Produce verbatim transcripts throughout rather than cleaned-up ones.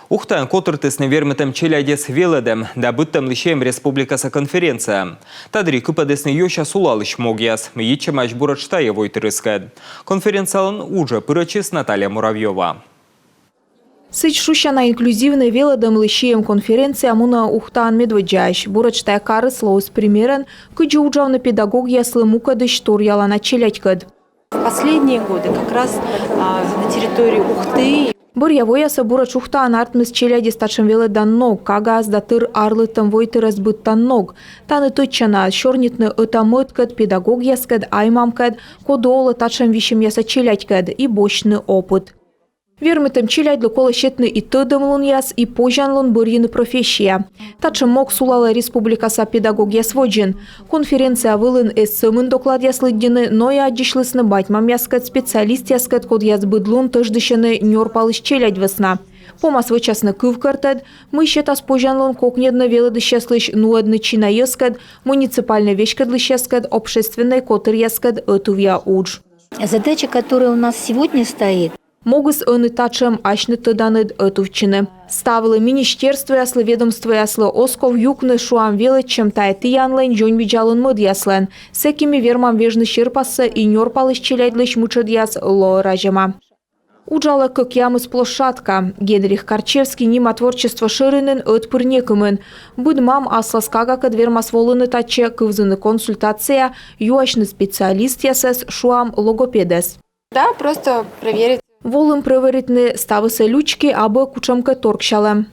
Ухтаын котыртісны вермытӧм челядьӧс велӧдӧм да быдтӧмлы сиӧм республикаса конференция. Та дырйи кыпӧдісны ёся сулалысь могъяс, мый йитчӧмаӧсь буретш тайӧ войтырыскӧд. Конференциялӧн уджӧ пырӧдчис Наталья Муравьёва. Сідз шусяна инклюзивнӧй велӧдӧмлы сиӧм конференция мунӧ Ухтаын медводдзаысь. Буретш тайӧ карыс лоис примерӧн, кыдзи уджавны педагогъяслы мукӧдысь торъялана челядькӧд. В последние годы как раз, а, на территории Ухты. Бӧръя воясӧ буретш Ухтаын артмис челядьӧс татшӧм велӧдан ног, кагаӧс да тыр арлыдтӧм войтырӧс быдтан ног. Тані тӧдчанаӧс сёрнитны ӧта-мӧдкӧд, педагогъяскӧд, аймамкӧд, коді олӧ татшӧм висьӧмъяса челядькӧд, и босьтны опыт. Вермытӧм челядьлы колӧ сетны и тӧдӧмлунъяс, и позянлун бӧрйыны профессия. Татшӧм мог сулалӧ республикаса педагогъяс водзын. Конференция вылын эз сӧмын докладъяс лыддьыны, но и аддзысьлісны бать-мамъяскӧд, специалистъяскӧд, кодъяс быд лун тӧждысьӧны нёрпалысь челядь вӧсна. Помас вӧчасны кывкӧртӧд, мый сетас позянлун кокньӧдны велӧдысьяслысь нуӧдны чина йӧзкӧд, муниципальнӧй веськӧдлысьяскӧд, общественнӧй котыръяскӧд ӧтувъя удж. Задача, которая у нас сегодня стоит. Могыс ӧні татшӧм: асьныд тӧданныд ӧтувтчыны. Ставлы, министерствояслы, ведомствояслы, оз ков юкны, шуам, велӧдчӧм тайӧ тіянлӧн дзоньвидзалун мӧдъяслӧн. Сэки ми вермам вежны серпассӧ и нёрпалысь челядьлысь мытшӧдъяс лоӧ разяма. Уджалӧ кӧкъямыс площадка. Генрих Карчевский нима творчество шӧринын ӧтпыр некымын. Быд мам аслас кагакӧд вермас волыны татчӧ, кывзыны консультация, юасьны специалистъясӧс, шуам, логопедӧс. Да, просто проверить. Волім прӧверитны, ставыс-ӧ лючки, абу кутшӧмкӧ торксялӧм.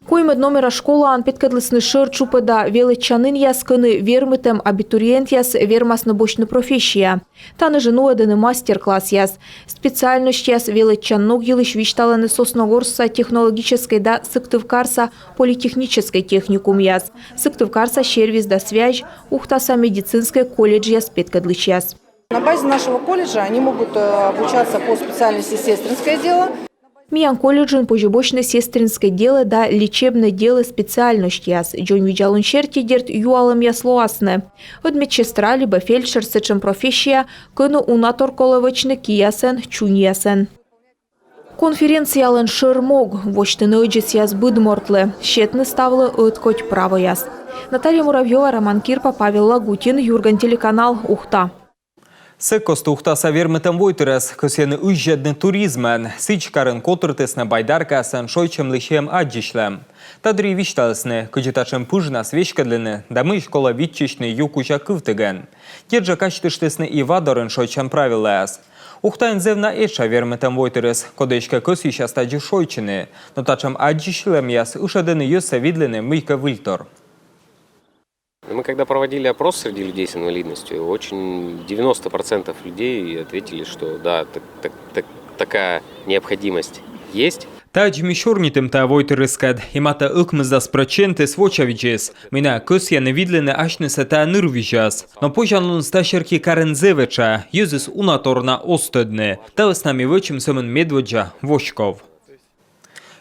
Коймӧд номера школаын петкӧдлісны шӧр тшупӧда велӧдчанінъяс, кӧні вермытӧм абитуриентъяс вермасны босьтны профессия. Тані жӧ нуӧдӧны мастер-классъяс. Специальносьтъяс велӧдчан ног йылысь висьталӧны Сосногорскса технологическӧй да Сыктывкарса политехническӧй техникумъяс, Сыктывкарса сервис да связь, Ухтаса медицинскӧй колледжъяс петкӧдлысьяс. На базе нашего колледжа они могут, э, обучаться по специальности сестринское дело. Миян колледжын позьӧ босьтны сестринское дело да лечебное дело специальносьтъяс. Дзоньвидзалун серти, дерт, юалӧмъяс лоасны. Ӧд медсестра либӧ фельдшер — сэтшӧм профессия, кӧні уна тор колӧ вӧчны киясӧн, чуньясӧн. Конференциялӧн шӧр мог — восьтыны ӧдзӧсъяс быд мортлы, сетны ставлы ӧткодь правояс. Наталья Муравьёва, Роман Кирпа, Павел Лагутин, «Юрган» телеканал, Ухта. Сэк кості Ухтаса вермытӧм войтырӧс кӧсйӧны ыззьӧдны туризмӧн. Сідз, карын котыртісны байдаркаясӧн шойччӧмлы сиӧм аддзысьлӧм. Та дырйи висьталісны, кыдзи татшӧм пыжнас веськӧдлыны да мыйысь колӧ виччысьны ю кузя кывтігӧн. Дерт жӧ, казьтыштісны и вадорын шойччан правилӧяс. Ухтаын зэв на этша вермытӧм войтырыс, коді эськӧ кӧсйысяс тадзи шойччыны. Но татшӧм аддзысьлӧмъяс ышӧдӧны йӧзсӧ видлыны мыйкӧ выльтор. Мы когда проводили опрос среди людей с инвалидностью, очень девяносто процентов людей ответили, что да, так, так, так, такая необходимость есть. Тадз ми сёрнитім та войтырыскӧд, и матӧ ӧкмысдас прӧчентыс вочавидзис, мый найӧ кӧсйӧны видлыны асьнысӧ та нырвизяс. Но позянлуныс та серти карын зэв этша, йӧзыс уна торна оз тӧдны. Та вӧсна ми вӧчим сӧмын медводдза воськов.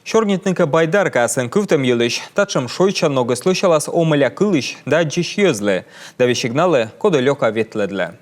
Сёрнитны кӧ байдаркаясӧн кывтӧм йылысь, татшӧм шойччан ногыс лӧсялас омӧля кылысь да аддзысь йӧзлы, да весиг налы, коді лёка ветлӧдлӧ.